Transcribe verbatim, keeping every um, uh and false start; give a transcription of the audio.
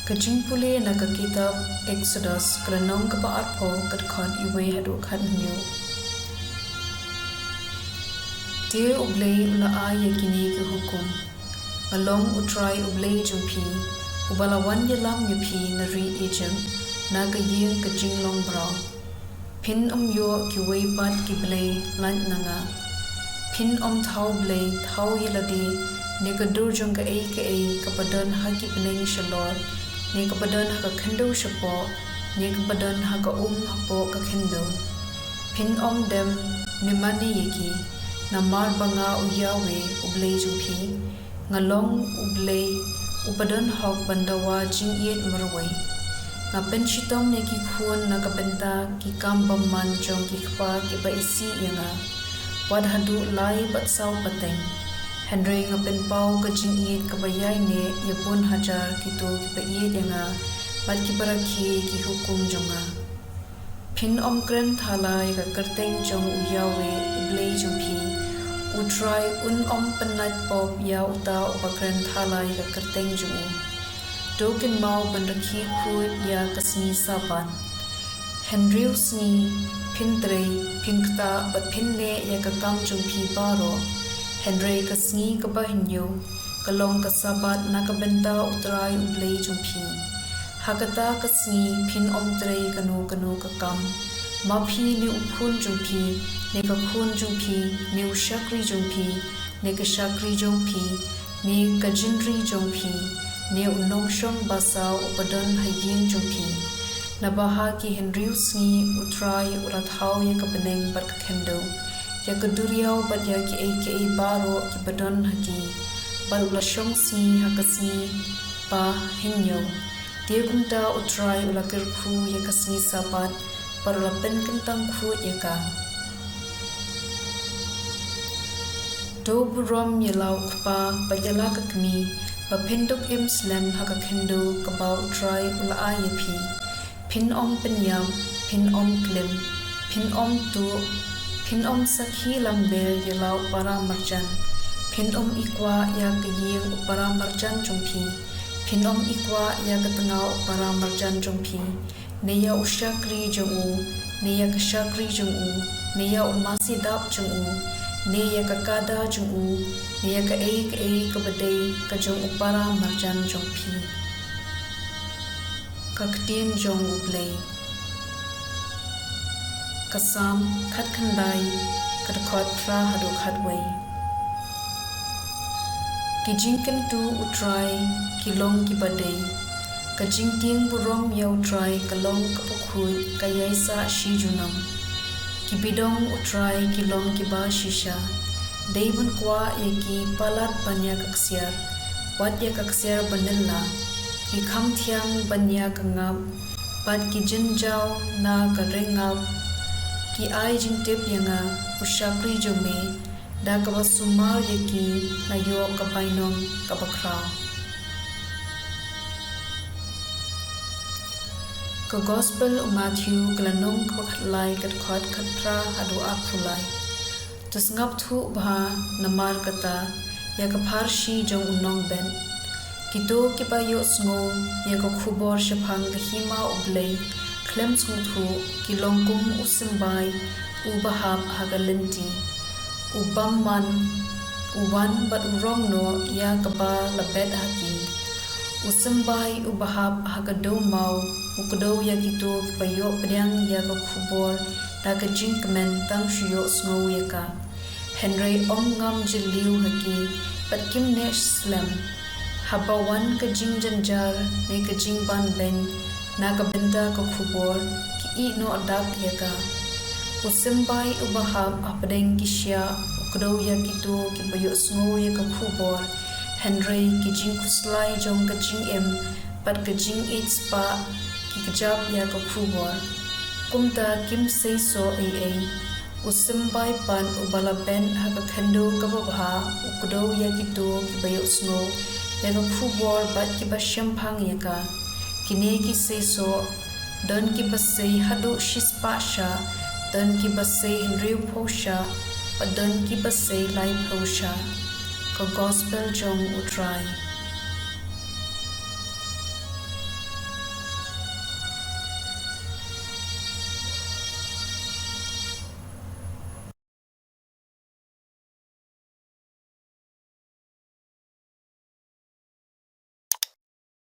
Ka jingpule na ka kitab Exodus, ka lynnong kaba arphew, ka dkhot uwei haduh khathynñiew. Te U Blei u la ai ïa kine ki hukum: Nga long U Trai U Blei jong phi, uba la wan ïalam ïa phi na ri Egypt, na ka ïing ka jinglong briew. Phin ym ïoh kiwei pat ki blei lait na nga. Phin ym thaw blei thaw ïa lade, ne ka dur jong kaei kaei kaba don ha ki bneng shalor, ne kaba don ha ka khyndew shapoh, ne kaba don ha ka um hapoh ka khyndew. Phin ym dem ne mane ïa ki, namar ba nga U Yahweh, U Blei jong phi, nga long U Blei uba don hok ban dawa jingïeit marwei. Nga pynshitom ïa ki khun na ka bynta ki kam bymman jong ki kpa kiba isih ïa nga, wat haduh lai bad saw pateng. Hynrei nga pynpaw ka jingïeit kaba ïaineh ïa bun hajar kito kiba ïeit ïa nga bad kiba rakhe ki hukum jong nga. Phin ym kren thala ïa ka kyrteng jong U Yahweh, U Blei jong phi. U Trai un ym pynnait pop ïa uta uba kren thala ïa ka kyrteng jong u. To kynmaw ban rakhe khuid ïa ka sngi Sabbath. Hynriew sngi phin trei, phin ktah bad phin neh ïa ka kam jong phi baroh. Hynrei ka sngi kaba hynñiew ka long ka Sabbath na ka bynta U Trai U Blei jong phi. Ha kata ka sngi phin ym trei kano kano ka kam, ma phi ne u khun jong phi, ne ka khun jong phi, ne u shakri jong phi, ne ka shakri jong phi, ne ka jingri jong phi, ne u nongshong basaw uba don ha ïing jong phi. Naba ha ki hynriew sngi U Trai u la thaw ïa ka bneng bad ka khyndew, ïa ka duriaw bad ïa kiei kiei baroh kiba don ha ki, bad u la shong sngi ha ka sngi ba hynñiew. Te kumta U Trai u la kyrkhu ïa ka sngi Sabbath bad u la pynkyntang khuid ïa ka. To burom ïa la u kpa bad ïa la ka kmie, ba phin duk im slem ha ka khyndew kaba U Trai u la ai ïa phi. Phin ym pynïap, phin ym klim, phin ym tuh, phin ym sakhi lamler ïa la u para marjan. Phin ym ikwah ïa ka ïing u para marjan jong phi. Phin ym ikwah ïa ka tnga u para marjan jong phi, ne ïa u shakri jong u, ne ïa ka shakri jong u, ne ïa u masi dap jong u, ne ïa ka kada jong u, ne ïa kaei kaei kaba dei ka jong u para marjan jong phi. Ka ktien jong U Blei. Ka Salm khatkhyndai, ka dkhot phra haduh khatwei. Ki jingkyntu U Trai ki long kiba dei. Ka jingtieng burom ïa U Trai ka long kaba khuid, ka ïaisah shi junom. Ki bidong U Trai ki long kiba shisha. Dei ban kwah ïa ki palat ban ïa ka ksiar, wat ïa ka ksiar ba nylla. Ki kham thiang ban ïa ka ngap, bad ki jynjaw na ka ring ngap. Ki ai jingtip ïa nga, u shakri jong me, da kaba sumar ïa ki nga ïoh ka bainong kaba khraw. Ka Gospel u Matthew, ka lynnong kaba khatlai, ka dkhot khatphra haduh arphew lai. To sngap thuh bha namar kata ïa ka pharshi jong u nongbet. Kito kiba ïohsngew ïa ka khubor shaphang ka hima U Blei khlem sngewthuh ki long kum u symbai uba hap ha ka lynti, u bymman, u wan bad u rong noh ïa kaba la bet ha ki. U symbai uba hap ha ka dewmaw u kdew ïa kito kiba ïoh pdiang ïa ka khubor da ka jingkmen tang shu ïohsngew ïa ka, hynrei ym ngam jylliew ha ki, bad kim neh slem. Haba wan ka jingjynjar ne ka jingbanbeiñ na ka bynta ka khubor, ki ïeh noh dak ïa ka. U symbai uba hap hapdeng ki shiah u kdew ïa kito kiba ïohsngew ïa ka khubor, hynrei ki jingkhuslai jong ka jingim bad ka jingïeit spah ki kjap ïa ka khubor, kumta kim seisoh ei ei. U symbai pat uba la bet ha ka khyndew kaba bha u kdew ïa kito kiba ïohsngew ïa ka khubor bad kiba shemphang ïa ka. Kine ki seisoh, don kiba sei haduh shispah shah, don kiba sei hynriewphew shah, bad don kiba sei laiphew shah. Ka Gospel jong U Trai.